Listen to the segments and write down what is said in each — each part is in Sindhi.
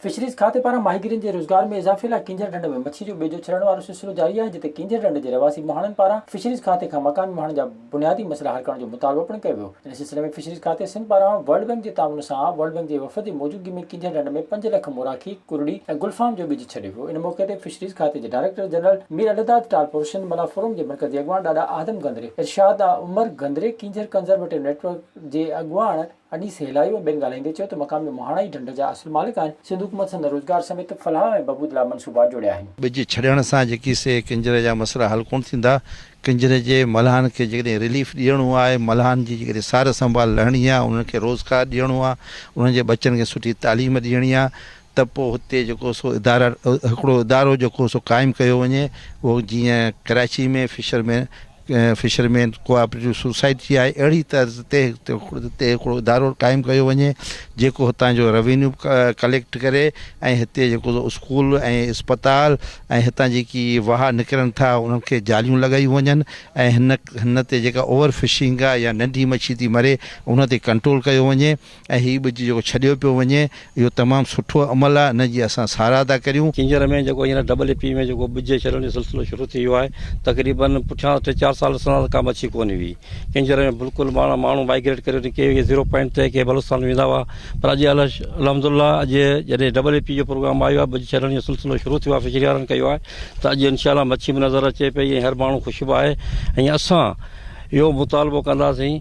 فشريز کاتي پاران ماهيگيرن جي روزگار ۾ اضافي لاء ڪينجهر ڍنڍ ۾ مڇي جو ٻيجو ڇڏڻ وارو سلسلو جاري آهي جتي ڪينجهر ڍنڍ جي رهواسي مهاڻن پاران فشريز کاتي کان مقامي مهاڻن جا بنيادي مسئلا حل ڪرڻ جو مطالبو پڻ ڪيو ويو ان سلسلي ۾ فشريز کاتي سنڌ پاران ورلڊ بئنڪ جي تعاون سان ورلڊ بئنڪ جي وفد جي موجودگي ۾ ڪينجهر ڍنڍ ۾ پنج لک موراکي، ڪرڙي ۽ گلفام جو ٻج ڇڏيو ويو ان موقعي تي فشريز کاتي جي ڊائريڪٽر جنرل مير الهداد ٽالپر، سنڌ ملاح فورم جي مرڪزي اڳواڻ ڏاڏا آدم گندري، ارشاد عمر گندري، ڪينجهر ڪنزرويٽو نيٽورڪ جي اڳواڻ انيس هيلايو ۽ ٻين ڳالهائيندي چيو ته مقامي مهاڻا ئي ڍنڍ جا اصل مالڪ آهن، سنڌ حڪومت سندن روزگار سميت فلاح ۽ بهبود لاء منصوبا جوڙيا آهن. ٻج ڇڏڻ سان جيڪي سي ڪنجر جا مسئلا حل ڪونه ٿيندا، ڪنجر جي ملاحن کي جيڪڏهن رليف ڏيڻو آهي، ملاحن جي جيڪڏهن سار سنڀال لهڻي آهي، انهن کي روزگار ڏيڻو آهي، انهن جي ٻچن کي سٺي تعليم ڏيڻي آهي ته پوء هتي جيڪو سو ادارا هڪڙو ادارو جيڪو سو قائم ڪيو وڃي اهو جيئن Karachi ۾ fishermen fishermen cooperative society آهي اهڙي طرز تي هتي هڪڙو ادارو قائم ڪيو وڃي جيڪو هتان جو روينيو ڪليڪٽ ڪري ۽ هتي جيڪو اسڪول ۽ اسپتال ۽ هتان جيڪي واهه نڪرن ٿا انهن کي جاليون لڳايون وڃن ۽ هن هن تي جيڪا اوور فشنگ آهي يا ننڍي مڇي ٿي مري ان تي ڪنٽرول ڪيو وڃي ۽ هي ٻج جيڪو ڇڏيو پيو وڃي اهو تمام سٺو عمل آهي ان جي اسان ساراهه ٿا ڪريون. ڪينجهر ۾ جيڪو هينئر ڊبل اي پي ۾ جيڪو ٻج ڇڏڻ جو سلسلو شروع ٿي ويو آهي تقريبن پٺيان ٽي چار سال سان ڪا مڇي ڪونه هئي ڪينجهر ۾ بلڪل ماڻهو ماڻهو مائگريٽ ڪري وڃي ڪي زيرو پوائنٽ تي ڪي بلوچستان ويندا هئا پر اڄ الحمد الله اڄ جڏهن ڊبل اي پي جو پروگرام آيو آهي ٻج ڇڏڻ جو سلسلو شروع ٿيو آهي فشري وارن ڪيو آهي ته اڄ انشاء الله مڇي به نظر اچي پئي ۽ هر ماڻهو خوش به آهي ۽ اسان اهو مطالبو ڪنداسين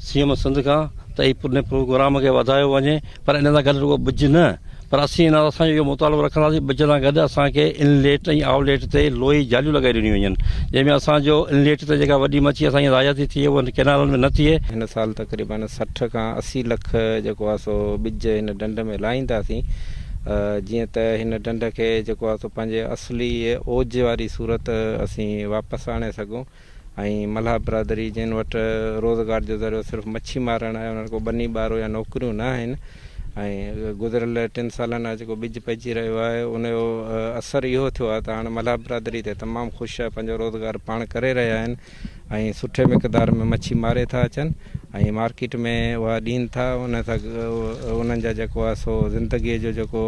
سي ايم سنڌ کان ته هي ان پروگرام کي وڌايو وڃي پر ان سان گڏ رڳو ٻج نه پر اسين ان اسان جو اهو مطالبو رکنداسين ٻج سان گڏ اسان کي ان ليٽ ۽ آئو ليٽ تي لوهي جاليون لڳائي ڏنيون وڃن جنهن ۾ اسان جو ان ليٽ تي جيڪا وڏي مڇي اسان جي ضايع ٿي ٿئي اها ڪينالن ۾ نه ٿئي. هن سال تقريبن 60 کان 80 لک جيڪو آهي سو ٻج هن ڍنڍ ۾ لاهينداسين جيئن ته هن ڍنڍ کي جيڪو آهي سو پنهنجي اصلي اوج واري صورت اسين واپس آڻي سگهون. ۽ ملاح برادري جن وٽ روزگار جو ذريعو صرف مڇي مارڻ آهي انهن وٽ ڪو ٻني ٻارو يا نوڪريون نه آهن ۽ گذريل ٽن سالن کان جيڪو ٻج پئجي رهيو آهي ان جو اثر اهو ٿيو آهي ته هاڻ ملاح برادري تي تمام خوش آهي پنهنجو روزگار پاڻ ڪري رهيا آهن ۽ سٺي مقدار ۾ مڇي ماري ٿا اچن ۽ مارڪيٽ ۾ اها ڏين ٿا ان سان انهن جا جيڪو آهي سو زندگي جو جيڪو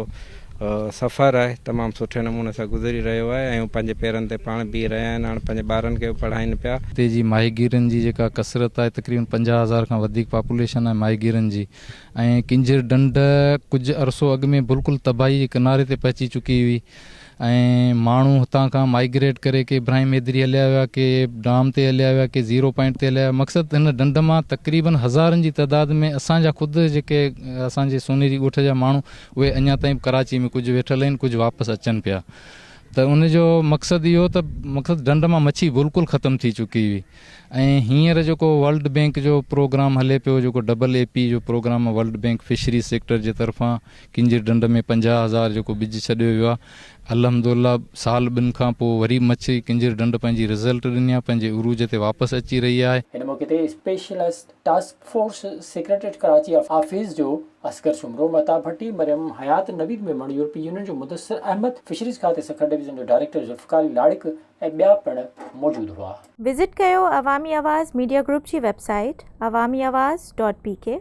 سفر آهي تمام سٺي نموني سان گذري رهيو آهي ۽ هو پنهنجي پيرن تي پاڻ بيهي رهيا آهن هاڻ پنهنجي ٻارن کي به پڙهائين پيا. هتي جي ماهيگيرن جي جيڪا ڪثرت آهي تقريبن 50 هزار کان وڌيڪ پاپوليشن آهي ماهيگيرن جي ۽ ڪينجهر ڍنڍ ڪجهه عرصو اڳ ۾ بلڪل تباهي جي ڪناري تي پهچي چڪي هئي ۽ ماڻهو هتان کان مائيگريٽ ڪري ڪي ابراهيم حيدري هليا ويا ڪي ڊام تي هليا ويا ڪي زيرو پوائنٽ تي هليا ويا مقصد هن ڍنڍ مان تقريبن هزارن جي تعداد ۾ اسان جا خود جيڪي اسان جي سونهري ڳوٺ جا ماڻهو اهي اڃا تائين به ڪراچي ۾ ڪجهه ويٺل آهن ڪجهه واپس اچن پيا ته ان جو مقصد اهو ته مقصد ڍنڍ مان مڇي بلڪل ختم ٿي چڪي هئي ۽ هينئر جيڪو ورلڊ بينڪ جو پروگرام هلي پيو جيڪو ڊبل اي پي جو پروگرام آهي ورلڊ بينڪ فشري سيڪٽر جي طرفان ڪينجهر ڍنڍ ۾ 50 هزار جيڪو ٻج ڇڏيو ويو آهي الحمدالله سال ٻن کان پوء وري مڇي ڪينجهر ڍنڍ پنهنجي رزلٽ ڏني آهي پنهنجي عروج تي واپس اچي رهي آهي. ان موقعي تي specialist task force secretariat Karachi office جو اصغر سومرو، مهتاب ڀٽي، مريم حيات، نويد ميمڻ، يورپي يونين جو مدثر احمد، فشريز کاتي سکر ڊويزن جو ڊائريڪٽر ذوالفقار علي لاڙڪ ۽ ٻيا پڻ موجود هئا. وزٽ ڪيو عوامي آواز ميڊيا گروپ جي web site Awami Awaz dot P K.